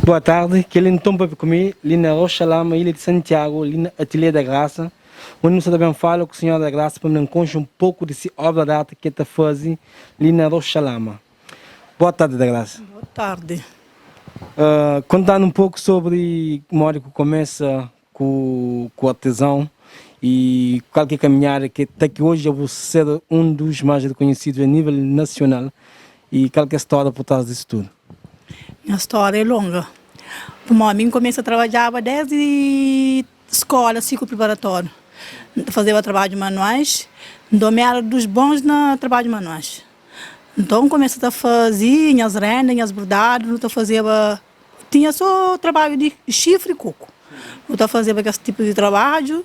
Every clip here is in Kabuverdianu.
Boa tardi, kel inton papia ku mi li na Rocha Lama, ilha di Santiago, li na Ateliê da Graça, undi nu sta ta ben fala ku Senhora da Graça pa nu ben konxe un poku di si obra di arti ki el ta faze li na Rocha Lama. Boa tardi, da Graça. Boa tardi. Konta-nu un poku sobri modi ku kumesa ku ku artezon i kal ki é kaminhada ki ta ki oji dja bu ser un dus mas rekonhesidu a nível nasional i kal ki é stória por trás disu tudu? Nha stória é longa pamodi mi N kumesa trabadjaba desdi skóla siklu preparatóriu N ta fazeba trabadju manuais nton mi éra dus bons na trabadju manuais nton N kumesa ta faze nhas renda nhas bordadu nu ta fazeba Tinha so trabadju di xifri koku. Nu ta fazeba kes tipu di trabadju.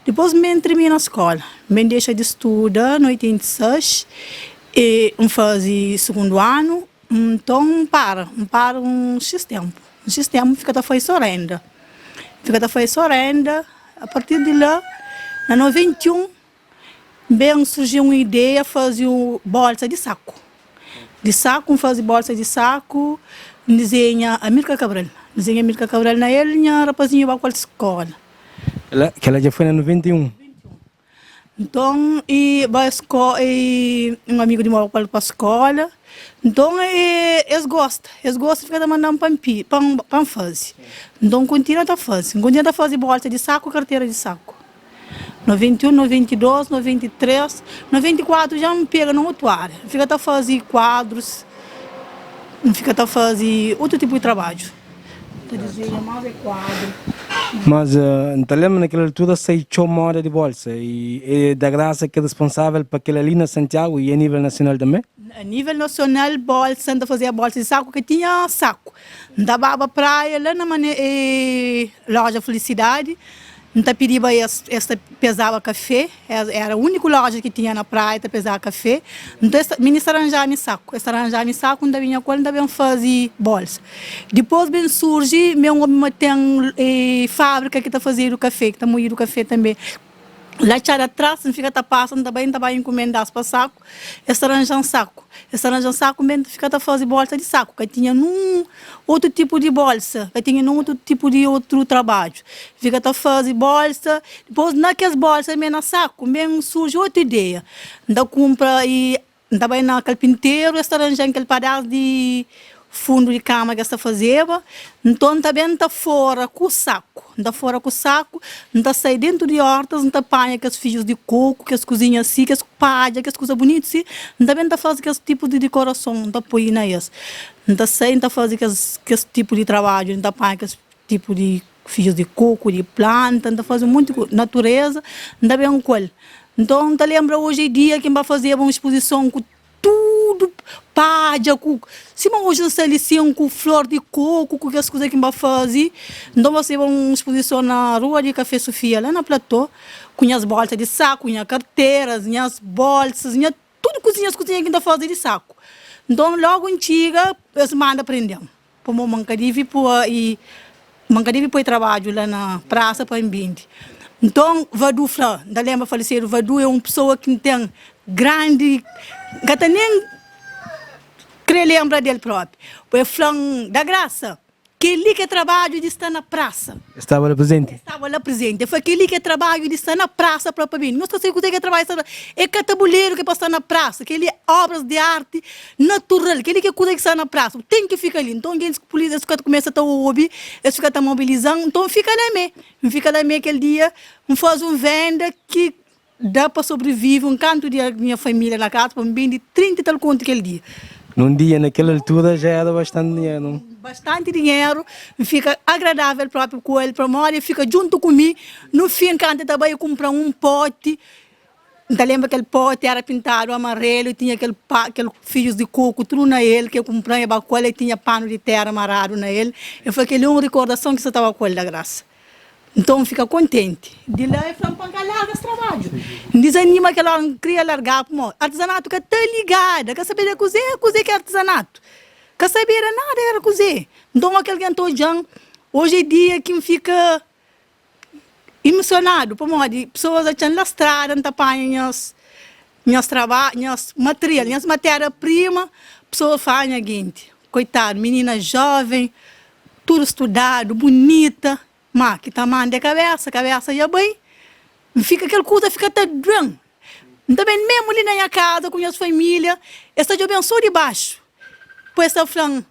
Dipôs N ben tirmina skóla. N ben dexa di studa na 86 i N faze sugundu anu. Nton N para, N para un xis ténpu. Un xis ténpu N fika ta faze so rénda. N fika ta faze so rénda. A partir di la, na 91, Ben surji un ideia fazi un bolsa di saku. Di saku, N fazi bolsa di saku, N dizenha Amilcar Cabral. N dizenha Amilcar Cabral na el, nha rapazinhu ba ku el skola. Kela dja foi na 91? Nton, e ba sko, e un amigu di mi ba ku el pa skola. Nton, e es gosta, es gosta fika ta manda-m pa N pi, pa N, pa N fazi. Nton, N kontinua ta fazi. N kontinua ta fazi bolsa di saku, kartera di saku. 91, 92, 93, 94 dja N pega na otu ária. N fika ta faze kuadrus, N fika ta faze otu tipu di trabadju. N ta dizenha más é kuadru. Mas N ta lenbra na kel altura sai txeu moda di bolsa i é da Graça ki é responsável pa kel ali na Santiagu i a nível nasional tanbê? A nível nasional bolsa, N ta fazia bolsa di saku, ka tinha saku. N ta baba praia la na mane loja Felicidade. N ta pidiba es, es ta pezaba kafé, es éra úniku lója ki tinha na praia ta pezaba kafé. Nton es ta, minis ta ranja-mi saku, es ta ranja-mi saku, N ta binha ku el, N ta ben faze bólsa. Dipôs ben surji mi un omi ma ten fábrika ki ta fazedu kafé, ki ta muídu kafé tanbê. La txada tras, N fika ta pasa, N ta bai, N ta bai inkumenda-s pa saku. Es ta ranja-m saku. Es ta ranja-m saku, N ben ta fika ta faze bólsa di saku. Ka tinha nun otu tipu di bólsa, ka tinha nun otu tipu di otru trabadju. Fika ta faze bólsa. Dipôs, na kes bólsa mê na saku, N ben surji otu ideia. N ta kunpra i N ta bai na karpinteru, es ta ranja-m kel padás di fundu di kama ki es ta fazeba. Nton, N ta ben ta fora ku saku. N ta fora ku saku, N ta sai dentu di ortas, N ta panha kes fijus di koku, kes kuzinha si, kes padja, kes kuza bunitu si, N ta ben ta faze kes tipu di dikorason, N ta poi na es. N ta sai, N ta faze kes kes tipu di trabadju, N ta panha kes tipu di fijus di koku, di planta, N ta faze un monti kuza, natureza, N ta ben ku el. Nton, N ta lenbra oji é dia ki N ba fazeba un spozison ku tudu padja ku sima oji N sta li sin ku flor di koku ku kes kuza ki N ba faze. Nton, N ba fazeba un spozison na rua di Kafé Sufia, la na Platô, ku nhas bolsa di saku, nha karteras, nhas bolsas, nha tudu kuzinhas kuzinha ki N ta faze di saku. Nton, logu N txiga, es manda prende-m. Pamodi ma N ka divi poi i ma N ka divi poi trabadju la na prasa pa N bindi. Nton, Vadu fla, N ta lenbra falesedu Vadu é un pesoa ki N ten grandi, N ka ta nen kre lenbra del propi. El fla-m, Da grasa, kel-li ki é trabadju di sta na prasa. El staba la prezenti? El staba la prezenti. El fla, Kel-li ki é trabadju di sta na prasa pa pa bindi. Nhos ka sabe kuzê ki é trabadju di sta na prasa. É ka tabuleru ki é pa sta na prasa. Kel-li é obras di arti natural. Kel-li ki é kuza ki sta na prasa. Bu ten ki fika li. Nton, gentis ku pulísia, es fika ta kumesa ta obi, es fika ta mobiliza-m. Nton, N fika la mê. N fika la mê kel dia. N faze un vénda ki da pa sobrivive un kantu di nha família na kaza, pa N bende 30 i tal kontu kel dia. Nun dia, na kel altura, dja éra bastanti dinheru. Bastanti dinheru. N fika agradável própi ku el, pamodi el fika djuntu ku mi. Nu fin, kantu el ta bai kunpra-m un poti, N ta lenbra kel poti éra pintadu amarelu i tinha kel pa kel fius di koku tudu na el ke kunpra-m e ba ku el e tinha panu di téra maradu na el. El fla kel-li é un rikordason ki sa ta ba ku el da grasa. Nton N fika kontenti. Di la el fla-m pa N ka larga es trabadju. N dizanima kel óra N kria larga pamodi artizanatu ka ta ligada, ka sabeda kuzê kuzê ki é artizanatu. Ka sabeda nada éra kuzê. Nton óki algen ta odja-m oji é dia ki N fika Imusionadu pamodi pesoas atxa-m la strada N ta panha nhas nhas traba nhas material nhas matéria prima pesoas fla nha genti koitadu minina jóven. Tudu studadu, bunita, ma ki ta manda é kabésa, kabésa dja bai, N fika kel kuza fika ta duen. N ta ben memu li na nha kaza ku nhas família, es ta djoben so di baxu. Poi es ta fla-m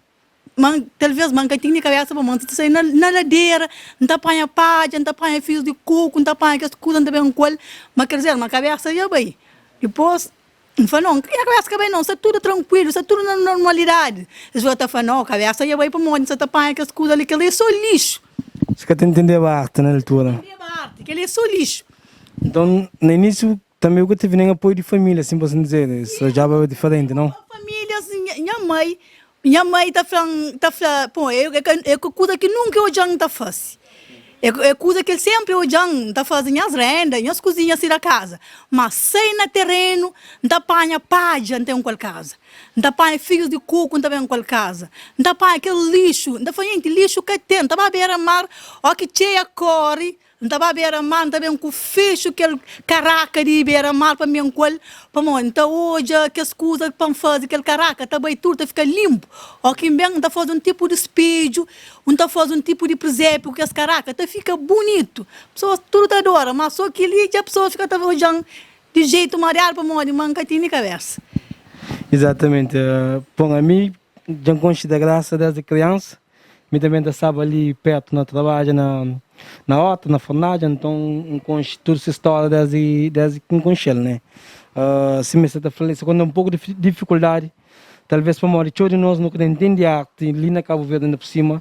ma talvês ma N ka ten ni kabésa pa mon. N ta sai na ladera, N ta panha padja, N ta panha fius di koku, N ta panha kes kuza, N ta ben ku el. Ma ker dizer ma kabésa dja bai. Dipôs N fla, Nau, nha kabésa ka bai nau, sta tudu trankuilu, sta tudu na normalidadi. Es fla ta fla, Nau, kabésa dja bai pamodi N sta ta panha kes kuza li, kel-li é sô lixu. Es ka ta intendeba arti na altura. Intendeba arti, kel-li é sô lixu. Nton, na inísiu, tanbe bu ka tevi nen apoiu di família, asin pa sin dizer, es ta odjaba diferenti, nau? Família, nha mai, nha mai ta fla-m, ta fla, pô, é kuza ki nunka el odja-m ta fase. É kuza ki el sénpri odja-m N ta faze nhas rénda, nhas kuzinha si da kaza. Má sai na terenu, N ta panha padja, N ten ku el kaza. N ta panha fius di koku, N ta ben ku el kaza. N ta panha kel lixu, N ta fla, Jenti, lixu ka ten. N ta ba bera mar, óki txeia kóre, N ta ba bera mar, N ta ben ku fexu kel karaka di bera mar pa N ben ku el. Pamodi N ta odja kes kuza pa N faze kel karaka, ta bai tudu, ta fika linpu. Óki N ben, N ta faze un tipu di spedju. Un ta faze un tipu di prezepiu ku kes karaka, ta fika bunitu. Pesoas tudu ta adora, ma so kel-li dja pesoas fika ta odja-m di jeitu mariadu pamodi ma N ka tene kabesa. Izatamenti. Bon, ami dja N konxe da Grasa desdi kriansa. Mi tanbe N ta staba li pertu na trabadja na na horta, na fornadja, nton N konxe tudu se stória desdi desdi ki N konxe-l, ne. Sima el sa ta fla, el sa konta un poku di difikuldadi. Talvês pamodi txeu di nos nu ka ta intende arti li na Kabu Verdi inda pur sima,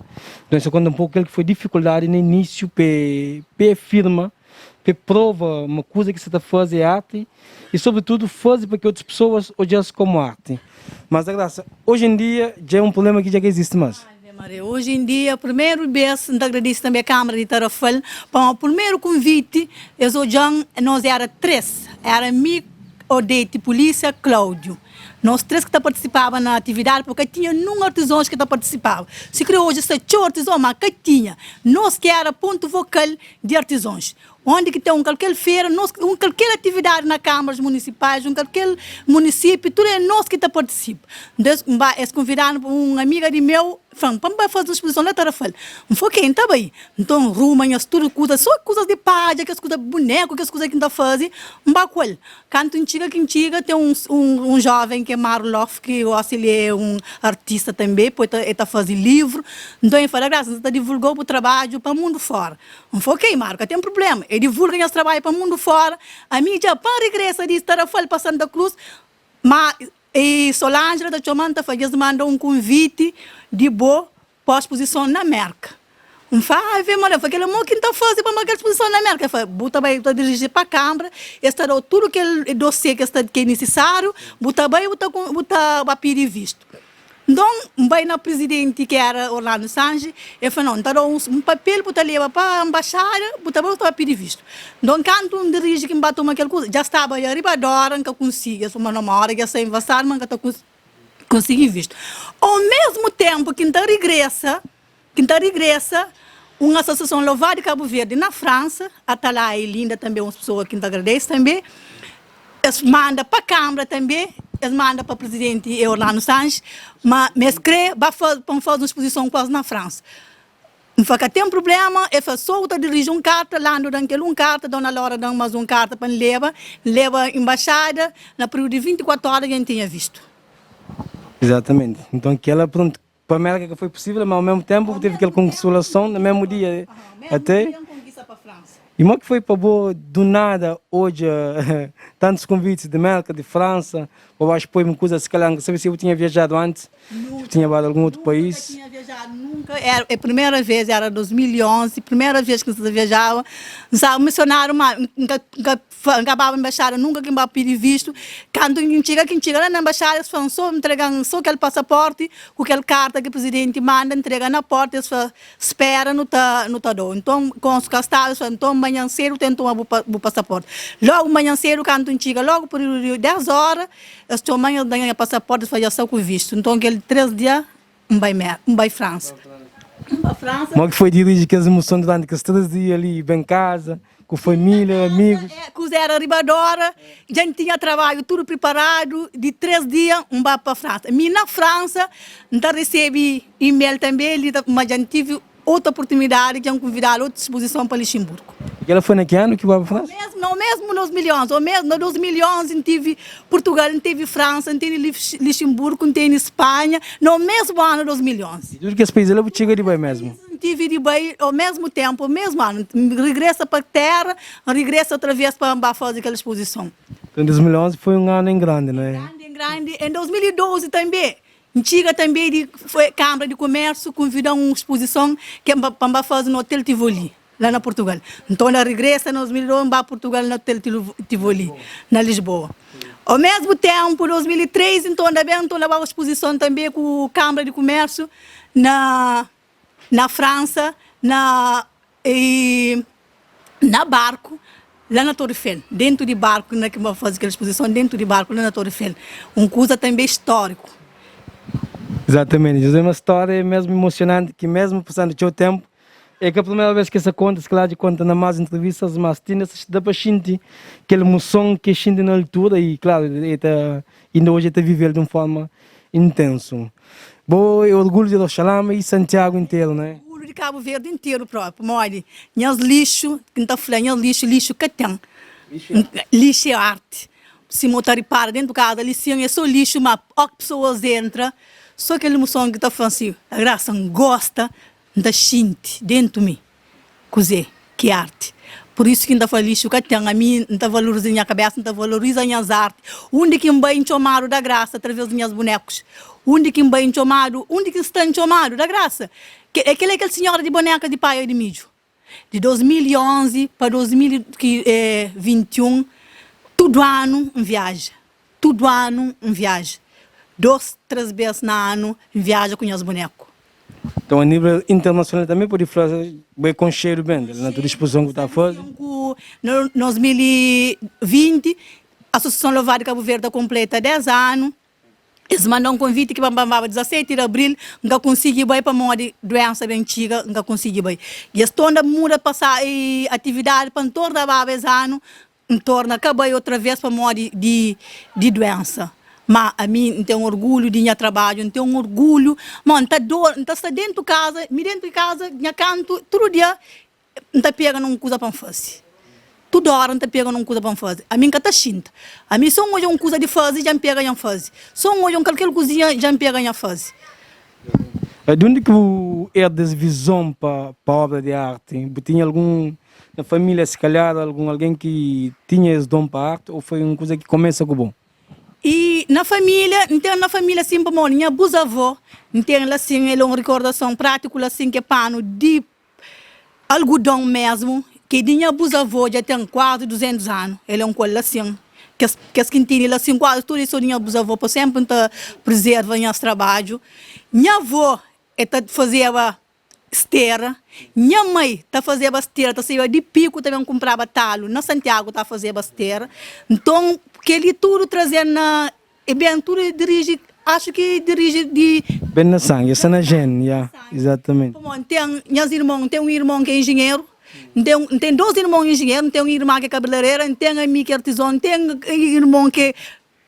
nton es ta konta un poku kel ki foi difikuldadi na inísiu pa e afirma, pa e prova ma kuza ki sa ta faze é arti i sobritudu faze pa ki otus pesoas odja-s komu arti. Mas da grasa, oji en dia dja é un prubléma ki dja ka izisti más. Ave Maria, oji en dia, primeru bês, N ta agradise tanbê Kâmara di Tarrafal pamodi primeru konviti es odja-m, nos éra 3, éra mi, Odete, pulísia, Cláudio. Nos 3 ki ta partisipaba na atividadi pabia ka tinha nun artizons ki ta partisipaba. Si kre oji sta txeu artizon ma ka tinha. Nos ki era pontu vokal di artizons. Ondi ki ten un kalker fera, nos un kalker atividadi na kamaras munisipais, un kalker munisipiu, tudu é nos ki ta partisipa. Nton es ba es konvidanu pa un amiga di meu fla-m pa N bai faze un spozison la Tarrafal. N fla ok, N ta bai. Nton N ruma nhas tudu kuzas, so kuzas di padja, kes kuza buneku, kes kuza ki N ta faze, N ba ku el. Kantu N txiga ki N txiga, ten un un jóven ki é Maru Lof, ki gósi el é un artista tanbê, poi ta el ta faze livru. Nton el fla, Graça, N sa ta divulga-u bu trabadju pa mundu fóra. N fla, ok, Maru, ka ten prubléma. El divulga nhas trabadju pa mundu fóra. Ami dja pa N regresa di Tarrafal pa Santa Cruz, má e Solângela ta txoma-m ta fla, dja es manda un konviti di bo Pa spozison na Merka. N fla, Ave Maria, fla kel amor ki N ta faze pa kel spozison na Merka. El fla, Bu ta bai, bu ta diriji pa Kambra, es ta da-u tudu kel dosiê ki es ta, ki é nisisáriu, bu ta bai, bu ta, bu ta ba pidi vistu. Nton, N bai na prizidenti ki éra Orlando Sange, el fla, Nau, N ta da-u un papel, bu ta leba pa anbaxada, bu ta bai, bu ta ba pidi vistu. Nton, kantu N diriji ki N ba toma kel kuza, dja staba dja riba d'óra, N ka konsigi. Es fla, Ma na óra ki es sai nvasadu, ma N ka ta konsigi. Konsigi vistu. Ao mesmu tenpu ki N ta rigresa, ki N ta rigresa, un asosiason Louvado di Kabu Verdi na Fransa, Atalaia e Linda tanbe uns pesoa ki N ta agradese tanbe, es manda pa Kambra tanbe, es manda pa Prizidenti Orlando Sanches, ma ma es kre ba fa pa N faze un spozison ku es na Fransa. N fla ka ten prublema, el fla so bu ta diriji un karta, Lando da-m kel un karta, Dona Laura da-m mas un karta pa N leba, N leba embaxada, na períodu di 24 óra dja N tinha vistu. Exatamente. Nton kela pronto, pa Merka ka foi possível, ma ao mesmo tempo bu teve kel consolação na mesmo dia até. Mesmo dia N conquista pa França. I mo ki foi pa bo do nada odja tantus convites di Merka, di França, pa bo expoi un kuza si kalhar N ka sabe si bu tinha viajadu antis, si bu tinha badu algun otu país. Nunka tinha viajadu, nunka, era é primeira vez, era 2011, primeira vez ki N sta viajaba, N staba misionáriu ma N ka N ka N ka baba embaxada nunka ki N ba pidi vistu, kantu N txiga ki N txiga la na embaxada es fla-m so ntrega-m so kel pasaporti ku kel karta ki prizidenti manda ntrega na porta es fla Spera nu ta nu ta dou. Nton konsu ka staba, es fla, Nton manhan sedu ten toma bu bu pasaporti. Logu manhan sedu kantu N txiga logu períodu di 10 ora, es txoman es dan nha pasaporti, es fla dja sta ku vistu. Nton kel 3 dia N bai Mer N bai Fransa. N ba Fransa. Mo ki foi diriji kes imuson duranti kes 3 dia li, ben kaza, ku família, amigus? Kuza era riba d'óra, dja N tinha trabadju tudu priparadu, di 3 dia N ba pa Fransa. Mi na Fransa N ta resebe E-mail tanbe li ta ma dja N tive. Otu oportunidadi dja N kunvidadu otu spozison pa Lixinburgu. I kel-la foi na ki anu ki bu bai pa Fransa? Mesmu, na mesmu 2011, o mesmu na 2011 N tive Purtugal, N teve Fransa, N tene Lixinburgu, N tene Spanha, na o mesmu anu 2011. I tudu kes país la bu txiga di bai mesmu? N tive di bai o mesmu tempu, o mesmu anu. N rigresa pa tera, N rigresa otra vez pa N ba faze kel spozison. Nton 2011 foi un anu en grandi, no é? En grandi, en grandi. En 2012 tanbe, N txiga tanbe di Kâmara di Kumérsiu kunvida-m un spuzison ke N pa N ba faze na Otel Tivoli, la na Purtugal. Nton, na rigresa na 2002, N ba Purtugal na Otel Tivoli, na Lisboa. Au mesmu tenpu, 2003, N torna ben, N torna ba un spuzison tanbe ku Kâmara di Kumérsiu na na Fransa, na E na barku la na Torre Eiffel, dentu di barku na ki ba faze kel exposison dentu di barku la na Torre Eiffel, un kuza tanbe stóriku. Exatamente, José, uma stória é mesmo emocionante ki mesmo passando txeu tempo, é ka primeira vez ki essa conta, se calhar dja conta na mais entrevistas, mas tinda sa da pa xinti kel emoção ki xinti na altura e claro, e ta inda hoje e ta vivel de um forma intenso. Bo é orgulho de Roxalama e Santiago inteiro, não é? Orgulho de Cabo Verde inteiro próprio, pamodi nhas lixo, ki N ta fla nhas lixo, lixo ka ten. Lixo é arte. Si mo ta ripara dentu kaza li sin é so lixo, ma ó ki pesoas entra, so kel emoson ki ta fla si, graça N gosta, N ta xinti dentu mi. Kuzê ki arti? Pur isu ki N ta fla lixu ka ten. Ami N ta valoriza nha kabésa, N ta valoriza nhas arti. Undi ki N bai N txomadu da grasa através di nhas bunekus. Undi ki N bai N txomadu, undi ki N sta N txomadu da grasa. É kel-la kel sinhora di boneka di paia di midju. Di 2011 pa 2021, tudu anu N viaja. Tudu anu N viaja. Dôs, três bês na anu N viaja ku nhas boneku. Então a nível internacional também pode fla bo é conchedo bem na tudo exposição que tá faze. Ku no 2020 Associação Louvado de Cabo Verde ta completa 10 anu. Es manda um convite ki pa N baba 17 de abril, N ka consigui bai pamodi doença bem txiga, N ka consigui bai. E es torna muda passa atividade pa N torna baba es anu, N torna ka bai otra vez pamodi di di duensa. Ma ami N ten orgulhu di nha trabadju, N ten orgulhu ma N ta dor, N ta sta dentu kaza, mi dentu di kaza, nha kantu, tudu dia N ta pega na un kuza pa N faze. Tudu ora N ta pega na un kuza pa N faze. Ami N ka ta xinta. Ami so N odja un kuza di faze dja N pega dja N faze. So N odja un kalker kuzinha dja N pega dja N faze. Di undi ki bu erda es vizon pa pa obra di arti? Bu tinha algun na familia si kalhar algun algen ki tinha es don pa arti ou foi un kuza ki kumesa ku bo? E na familia, N ten na familia sin pamodi nha busavó, N ten la sin el é un rikordason pratiku la sin ke panu di algudon mesmu ke di nha busavó dja ten kuazi 200 anu, el é un kual la sin kes kes ki N tene la sin kuazi tudu é so di nha busavó pa senpri N ta prezerva nhas trabadju. Nha avó el ta fazeba stera, nha mai ta fazeba stera, ta saiba di Piku ta ben kunpraba talu na Santiagu ta fazeba stera. Nton, kel-li tudu traze-m na, e ben tudu diriji, axu ki diriji di. Ben na sangi, sta na jene, ya, izatamenti. Pamodi N ten nhas irmon, N ten un irmon ki é injinheru, N ten, N ten dos irmon injinheru, N ten un irman ki é kabelarera, N ten ami ki é artizon, N ten irmon ki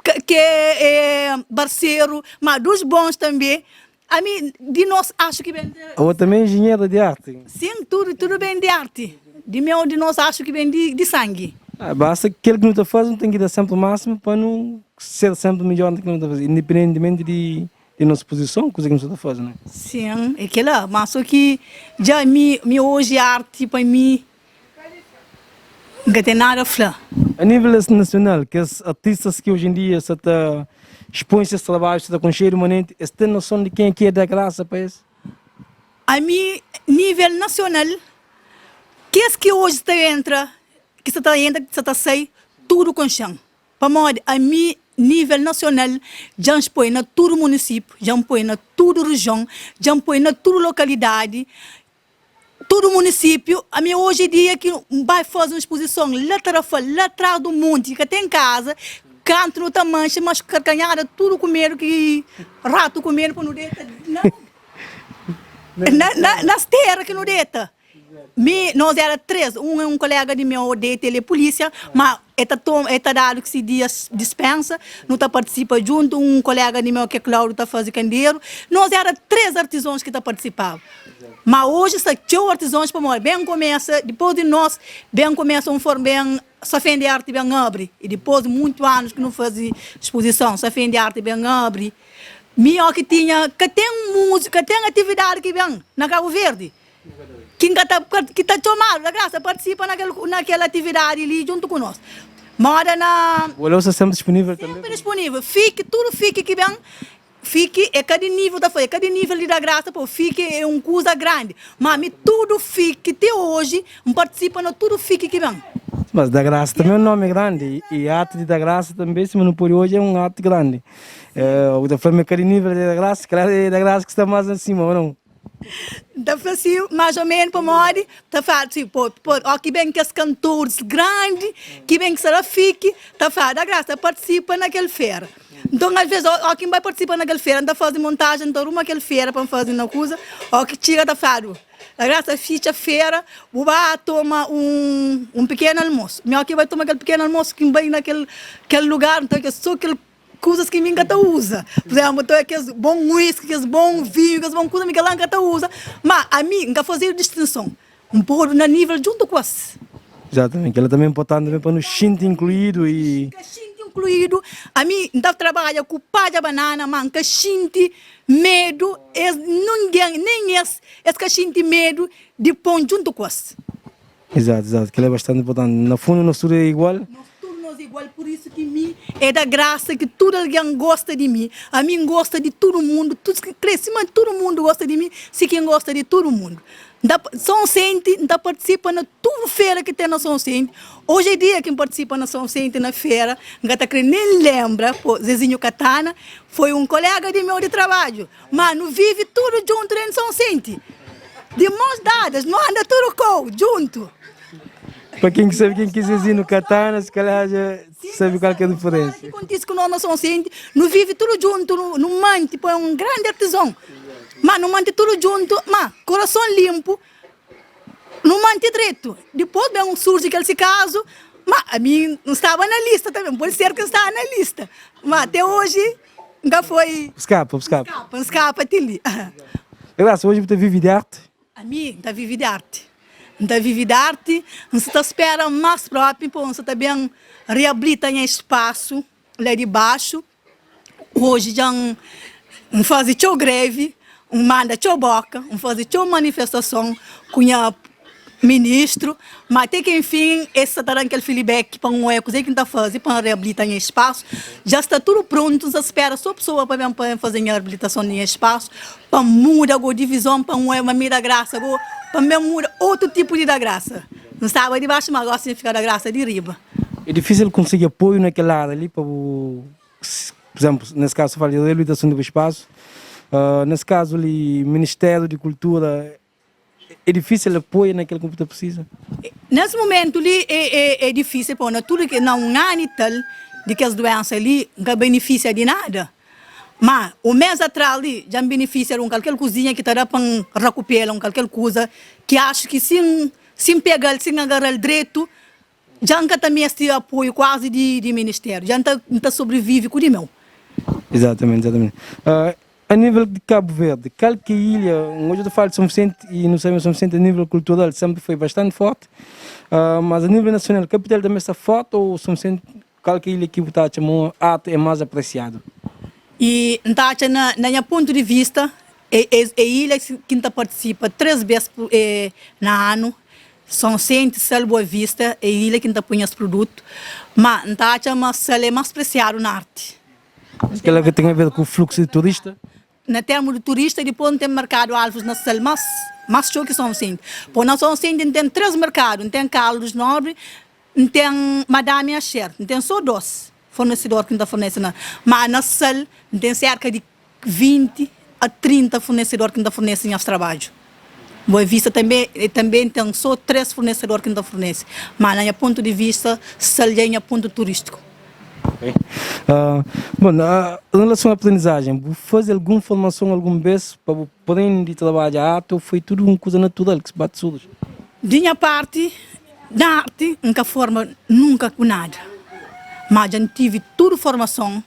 ki é barseru, ma dos bons tanbe. Ami di nos axu ki ben di. Abo tanbe é enjinhera di arti? Sin, tudu, tudu ben di arti. Di meu di nos axu ki ben di di sangi. Ah, basta kel ki nu ta faze, nu ten ki da senpri masimu pa nu ser senpri midjor na kel ki nu ta faze, independentimenti di di nos puzison, kuza ki nu sta ta faze, ne? Sin, é kila. Ma so ki dja mi, mi oji arti pa mi N ka ten nada fla. A nível nasional, kes artistas ki oji en dia sa ta expõe ses trabadju, sa ta konxedu manenti, es ten noson di kenha ki é da grasa pa es? Ami, nível nasional, kes ki oji sta entra, ki sa ta entra, ki sa ta sai, tudu konxe-m. Pamodi ami, nível nasional, dja N xpoi na tudu munisípiu, dja N poi na tudu rijon, dja N poi na tudu lokalidadi, Tudu munisípiu, ami oji é dia ki N bai faze un spuzison la Tarafal, la tras du monti ki ka ten kaza, kantu nu ta manxe, mas karkanhada tudu kumedu ki ratu kumedu pa nu deta na na na stera ki nu deta. Mi, nos era 3, un é un kolega di meu, Odete, el é pulísia, ma el ta toma, el ta dadu ki si dias dispensa, nu ta partisipa djuntu, un kolega di meu ki é Cláudio ta faze kanderu, nos era 3 artizons ki ta partisipaba. Ma oji sta txeu artizons pamodi ben kumesa dipôs di nos ben kumesa un forma ben Safén di Arti ben abri i dipôs di muntu anus ki nu faze spozison Safén di Arti ben abri mi ó ki tinha ka ten múzika ka ten atividadi ki ben na Kabu Verdi ki ka ta ki ta txomadu da grasa partisipa na kel na kel atividadi li djuntu ku nos moda na Bo sta senpri dispunível tanbe? Senpri dispunível fiki tudu fiki ki ben Fiki é ka di nível ta fla, é ka di nível di da grasa pô, fiki é un kuza grandi. Má mi tudu fiki ti oji N partisipa na tudu fiki ki ben. Mas da grasa tanbe é un nómi grandi i ati di da grasa tanbe sima nu pode odja é un ati grandi. Bu ta fla ma é ka di nível di da grasa, kila é da grasa ki sta más na sima, ô nau? N ta fla si más ô ménus pamodi ta fladu si, pô, pô, ó ki ben kes kantoris grandi ki ben ki sta la fiki ta fladu da grasa ta partisipa na kel fera. Nton, alvês, ó ki N bai partisipa na kel fera, N ta faze montajen, N ta ruma kel fera pa N faze na kuza, ó ki txiga ta fladu, Da grasa fitxa fera, bu ba toma un un pikenu almosu. Mi ó ki bai toma kel pikenu almosu ki N bai na kel kel lugar, nton ke so kel kuzas ki mi N ka ta uza. Pur izénplu, nton é kes bon whisky, kes bon vinhu, kes bon kuza, mi kel la N ka ta uza. Má ami N ka fazedu distinson, N podu na nível djuntu ku es. Exatamente, kel-la tanbe é inportanti tanbe pa nu xinti inkluídu i. N ka xinti inkluídu, ami N ta trabadja ku padja banana, má N ka xinti medu, es ningen, nen es, es ka xinti medu di pô-m djuntu ku es. Exato, exato, kel-la é bastante inportanti. Na fundu nos tudu é igual. Nos tudu nos é igual, pur isu ki mi é da grasa ki tudu algen gosta di mi. Ami N gosta di tudu mundu, tudu ki krê sima tudu mundu gosta di mi, si ki N gosta di tudu mundu. N ta Sonsenti, N ta partisipa na tudu fera ki ten na Sonsenti. Oji é dia ki N partisipa na Sonsenti na fera, N ka ta krê nen lenbra, pô, Zezinho Katana foi un kolega di meu di trabadju. Ma nu vive tudu djuntu dentru Sonsenti, di mons dadas, nu anda tudu kou djuntu. Pa ken ki sabe ken ki é Zezinho Katana, si kalhar dja sabe kal ki é diferensa. Ki kontise ku nos na Sonsenti, nu vive tudu djuntu, nu manti pa un grandi artizon. Ma nu manti tudu djuntu, ma kurason linpu, nu manti dretu. Dipôs ben surji kel si kazu, ma ami N staba na lista tanbe, pode ser ki N staba na lista, ma te oji N ka foi. Bu skapa, bu skapa. N skapa, N skapa ti li. Graça, oji bu ta vive di arti? Ami N ta vive di arti. N ta vive di arti, N sa ta spera más propi pa N sa ta ben reabilita nha spasu la di baxu. Oji dja N faze txeu grevi, N manda txeu boka, N faze txeu manifestason ku nha ministru, ma te ki enfin es sa ta da-m kel filibeki pa N oia kuzê ki N ta faze pa N reabilita nha spasu. Dja sta tudu prontu, N sa spera so pesoa pa ben pa N faze nha reabilitason di nha spasu, pa N muda go di vizon, pa N oia ma mi da grasa go, pa N ben muda otu tipu di da grasa. N staba di baxu, ma gosi N fika da grasa di riba. É difísil konsigi apoiu na kel ária li pa bu, pur izénplu, nes kazu, fala di reabilitason di bu spasu, nes kazu li Ministériu di Kultura É difísil apoia na kel ki bu ta precisa? Nes mumentu li é difísil pô na tudu ki na un anu i tal di kes duensa li N ka benefisia di nada. Má un mês atras li dja N benefisia di un kalker kuzinha ki ta da pa N rakupera un kalker kuza ki axu ki si N si N pega-l si N agara-l dretu dja N ka ta meste apoiu kuazi di ministériu dja N ta N ta sobrevive ku di meu. Exatamente, exatamente. A nível di Cabo Verde, kal ki é ilha, un odja ta fala di São Vicente e nu sabe ma São Vicente a nível kultural sempre foi bastante forte, mas a nível nacional, kapital também sta forte ou São Vicente, kal ki é ilha ki bu ta atxa ma arte é mais apreciado? E N ta atxa na na nha pontu di vista é é ilha ki N ta partisipa 3 bes na anu, São Vicente, Sal, Boa Vista é ilha ki N ta pui nhas produtu, ma N ta atxa ma Sal é mais preciado na arte. Mas kel-la ka ten aver ku fluksu di turista? Na termu di turista, dipôs N ten merkadu alvus na Sal, mas más txeu ki Son Visenti. Pô, na Son Visenti N ten três merkadu, N ten Carlos Nobre, N ten Madame Asher. N ten sô dôs fornesidor ki N ta fornese na. Má na Sal N ten serka di 20 a 30 fornesidor ki N ta fornese nhas trabadju. Boa Vista tanbê, tanbê N ten sô três fornesedor ki N ta fornese. Má na nha pontu di vista, Sal dja é nha pontu turístiku. Bon, en relason a aprendizajen, bu faze algun formason algun bês pa bu prende trabadja arte ô foi tudu un kuza natural ki bate surji? Di nha parti, na arti N ka forma nunka ku nada. Má dja N tive tudu formason.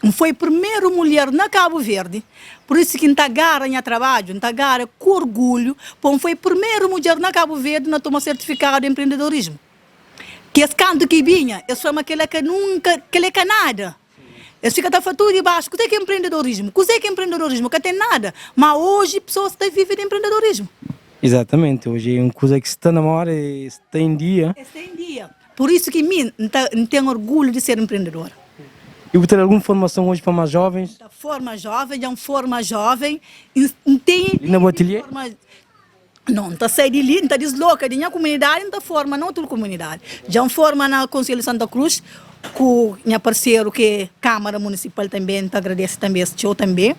N foi primeru mulher na Kabu Verdi, pur isu ki N ta gara nha trabadju, N ta gara ku orgulhu, po N foi primeru mudjer na Kabu Verdi na toma sertifikadu di enprendedorismu. Kes kantu ki binha, es fla ma kel-la ka nunka, kel-la é ka nada. Es fika ta fla tudu di baxu, kuzê ki é enprendedorismu? Kuzê ki é enprendedorismu? Ka ten nada. Má oji pesoas ta vive di enprendedorismu. Exatamente, oji é un kuza ki sta na moda e sta em dia. Sta em dia. Pur isu ki mi N ta N ten orgulhu di ser enprendedora. I bu ta da algun formason oji pa más jovens? N ta forma joven, dja N forma joven, N N ten Li na bu atelie? forma Não, N ta sai di li, N ta disloka di nha kumunidadi, N ta forma na otu kumunidadi. Dja N forma na Konselhu di Santa Krus ku nha parseru ki é Kamara Munisipal tanbe, N ta agradese tanbe es txeu tanbe.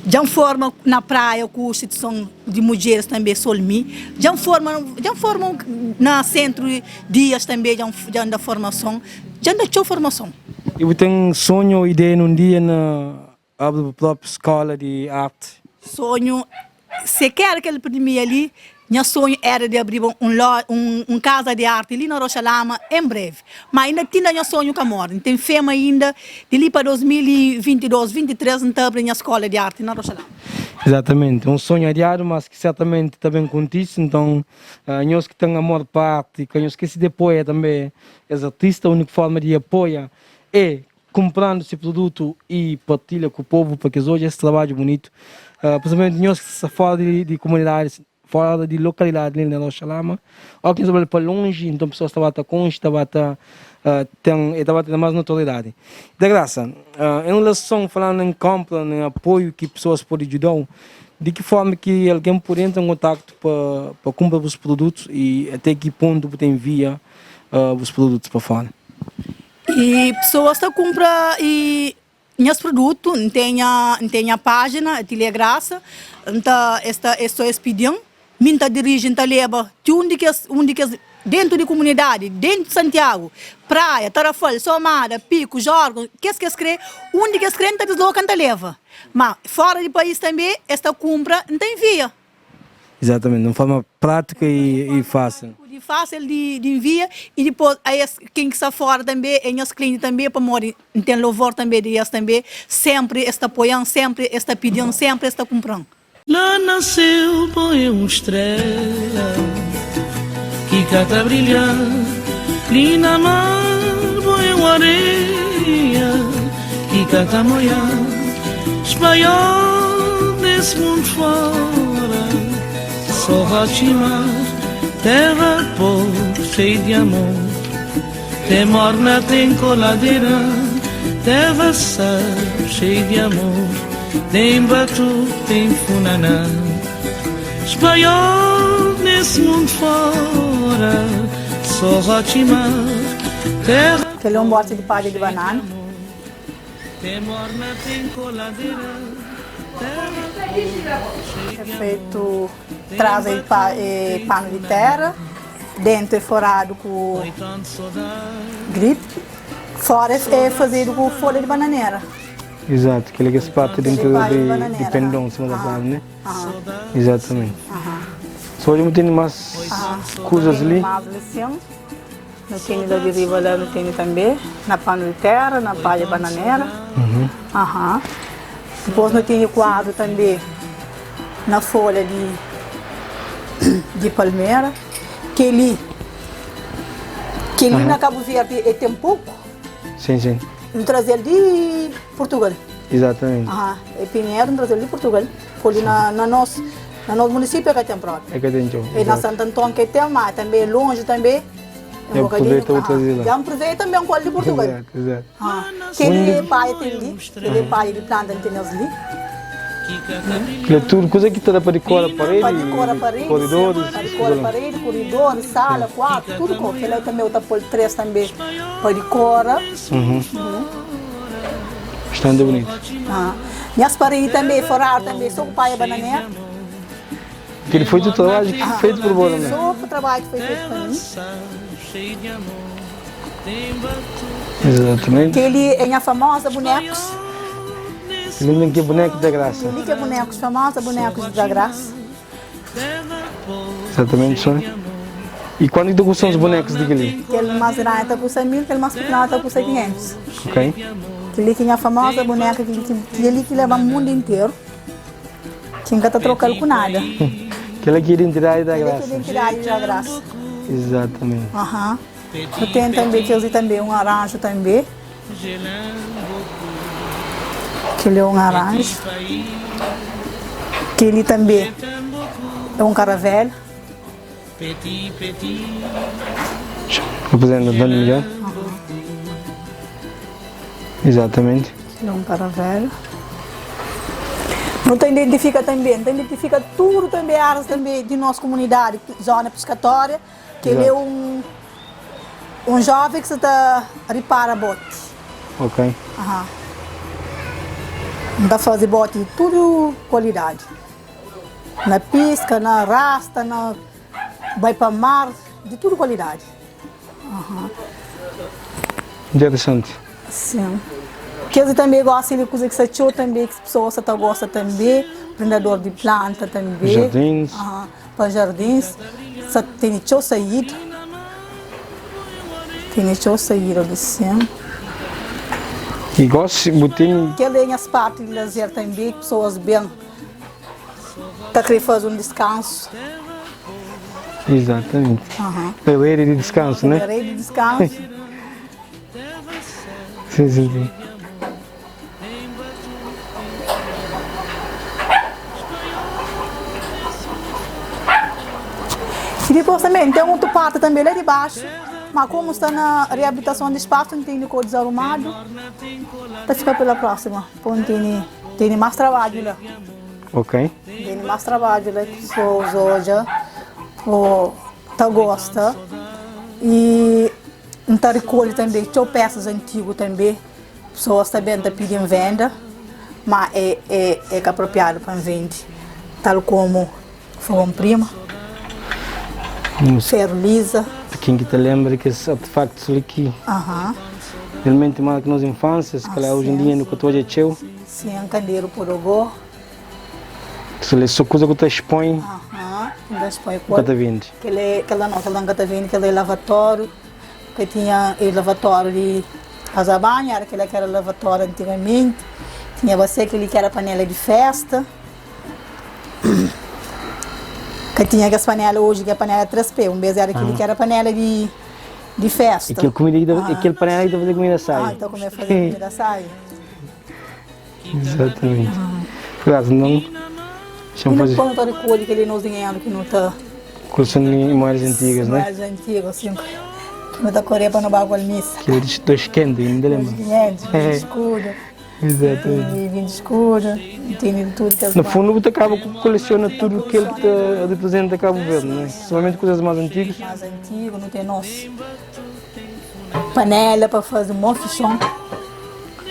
Dja N forma na Praia ku Instituison di Mudjeris tanbe, Solmi. Dja N forma, dja N forma na Sentru Dias tanbe, dja N dja N da formason. Dja N da txeu formason. I bu ten sonhu ô ideia nun dia na abri bu própi skóla di arti? Sonhu, se kera kel epidemia li, nha sonhu era di abriba un lo, un, un kaza di arti li na Roxa Lama en brevi. Ma inda tinda nha sonhu ka morri. N ten fe ma inda di li pa 2022, 23 N ta abri nha skola di arti na Roxa Lama. Izatamenti, un sonhu adiadu, mas ki sertamenti ta ben kontise. Nton, nhos ki ten amor pa arti, ka nhos skese di apoia tanbe es artista. Uniku forma di apoia é kunprandu se produtu i partilha ku povu pa ki es odja es trabadju bunitu, prinsipalmenti nhos ki sta fora di kumunidadi, fora di lokalidadi li na Roxa Lama, óki nhos ta bai pa lonji, nton pesoas ta ba ta konxe, ta ba ta ten, e ta ba ta ten más notoriedadi. Da grasa, en relason, falandu en konpra, na apoiu ki pesoas pode djuda-u, di ki forma ki algen pode entra en kontaktu pa kunpra bus produtus i ate ki pontu bu ta envia bus produtus pa fora? E pesoas ta kunpra e nhas produtu, N ten nha N ten nha pájina Atelie Graça, N ta es ta es so es pidi-m, mi N ta diriji N ta leba ti undi ki es undi ki es dentu di kumunidadi, dentu di Santiagu, Praia, Tarafal, Somada, Piku, Jorgon, kes ki es kre, undi ki es kre N ta disloka N ta leba. Ma fora di país tanbe es ta kunpra N ta envia. Exatamente, de un forma prática e, e fácil. De fácil de, de envia e depois a es, quem que está fora também, é nhas clientes também, pamodi N ten louvor também de es também, sempre es ta apoian, sempre es ta pidin, sempre es ta cumpran. Lá na céu põe um estrela ki ka ta brilha Li na mar põe um areia ki ka ta moia Spaió nes mundo fora Só rocha e mar Terra pobre cheia de amor Tem morna, tem coladeira Terra sal, cheia de amor Tem batu, tem funaná Spaió nesse mundo fora Só rocha e mar Terra Kel é un bóti di padja di banana. É fetu tras é panu di tera, dentu é foradu ku grip, fora é fazedu ku folha di bananera. Exato, kel-li ki es parti di interior di pendon, sima ta fladu, ne? Exatamente. So odja mu tene mas kuzas li. Nu tene la di riba la, nu tene tanbe na panu di tera, na palha bananera. Aha. Dipôs nu tene kuadru tanbe na folha di di palmera. Kel-li, kel-li na Kabu Verdi e ten poku. Sim, sim. Nu traze-l di Purtugal. Exatamente. Aha. E pinheru nu traze-l di Purtugal. Poli na na nos na nos munisípiu e ka ten própi. E ka ten txeu. E na Santo Anton ke ten, ma tanbe e lonji tanbe. Um bocadinho. Aproveita o trazer lá. Já aproveita também com de Portugal. Exato, exato. Ah, Aquele pai tem ali, aquele pai de planta tem ali. Aquilo é tudo coisa que tá dá para decorar a parede, Para decorar a parede, corredores, para decorar a parede, corredor, sala, quarto, tudo com. Aquele também eu pôr três também para decorar. Uhum. Bastante bonito. Ah. Minhas paredes também, forar também, só com pai bananeira. Aquele foi o trabalho que foi feito por você, né? Só o trabalho que foi feito por mim. Exatamente. Aquele é a famosa bonecos. Aquele que é boneco da graça. Aquele que é bonecos, famosa bonecos da graça. Exatamente, só. E quanto que custam os bonecos daquele? Aquele mais grande está custa 1000, aquele mais pequeno está custa 500. Ok. Kel-li ki nha famosa boneka, kel-li ki leba-m mundu interu, ki N ka ta troka-l ku nada. Kel-la ki é identidadi da Kel-li ki é identidadi da grasa. Exatamente. Aham. Nu ten tanbe kes li tanbe, un aranju tanbe. Kel-li é un aranju. Kel-li tanbe é un karavela. Apresenta Antônio Miguel. Exatamente. É un caravela. Nu ta identifika tanbe, nu ta identifika tudu tanbe árias tanbe di nos komunidadi, zona piskatória, kel é un un joven ki sa ta ripara boti. Ok. Aha. Nu ta faze boti di tudu kualidadi. Na piska, na rasta, na bai pa mar, di tudu kualidadi. Interesanti. Sin. Kes li tanbe gosta di kuza ki sta txeu tanbe, ki pesoas sa ta gosta tanbe, prendador di planta tanbe. Jardins. Pa jardins, sa tene txeu saída. Tene txeu saída li sin. I gosi bu tene. Kel li é nhas parti di lazer tanbe, ki pesoas ben. Ta kre faze un diskansu. Exatamente. É rede de descanso, né? É rede de descanso. Sim, sim, sim. E depois também tem outra parte também lá de baixo, mas como está na reabilitação de espaço, não tem ficou desarrumado, tá fica pela próxima. Pô, N tene, tene más trabadju la. Ok. Tene más trabadju la ki pesoas odja ô ta gosta. I N ta rikolhe tanbe txeu pesas antigu tanbe. Pesoas ta ben ta pidi-m venda, má é, é, é ka apropriadu pa N vende. Tal komu fogon prima, feru liza. Pa ken ki ta lenbra di kes artefaktus li ki. Aham. Realmenti marka nos infánsia, se kalhar oji en dia nu ka ta odja txeu. Sim, kanderu podogó. Kel é só kuza ku ta expõe. Aham, ku ta expõe ku ka ta vende. Kel é, kel la não, kel la ka ta vende, kel la é lavatóriu, ka tinha é lavatóriu di kaza banhu, era kel la ki era lavatóriu antigamenti. Tinha basé kel li ki era panela di festa. Ka tinha kes panela oji ki é panela 3 pé, un bes era kel li ki era panela di. Di festa. E kel kumida ki ta, e kel panela ki ta faze kumida sai. Ah, ta kume faze kumida sai. Exatamente. Por acaso não. Deixa-me fazer. E não ta recolhe aquele nos dinheiro que não ta. Coleção de moedas antigas, né? Moedas antigas, assim. Que não ta correr para não bago missa. Que eles dois quentes, ainda lembro. 500, escudo. Exatamente. Tem 20 escudo, tem de tudo que No fundo, você acaba coleciona tudo aquilo que te representa Cabo Verde, né? Principalmente coisas mais antigas. Mais antigo, não tem nosso. Panela para fazer um bom fichão.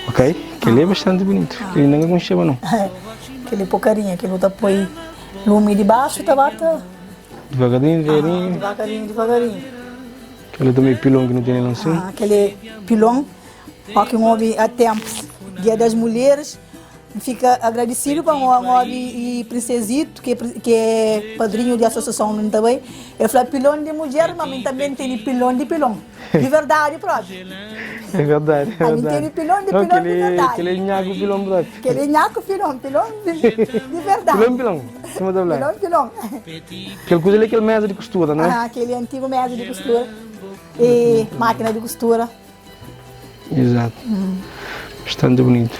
Ok, aquele é bastante bonito. Ah. Aquele não é com não. Aquele porcarinha, aquele outra põe lume de baixo, tá bata. Devagarinho, devagarinho. Ah, devagarinho, devagarinho. Aquele também pilão que não tem nem assim. Ah, aquele pilão. Ó ki N obi a tenpus Dia das Mulheres, N fika agradesidu pa N obi i Prinsezito, ki ki é padrinhu di asosiason undi N ta bai, el fla pilon di mudjer, ma mi tanbe N tene pilon di pilon, di verdadi propi. É verdadi, é Ami N verdadi. tene pilon di Não, pilon di kel-li, verdadi. kel-li é nhaku pilon propi. Kel-li é nhaku pilon, pilon di di verdadi. Pilon pilon, sima ta fla. Pilon pilon. Kel kuza li é kel meza di kustura, não é? Aham, kel-li é antigu meza di kustura i mákina di kustura. Exato. Bastante bonito.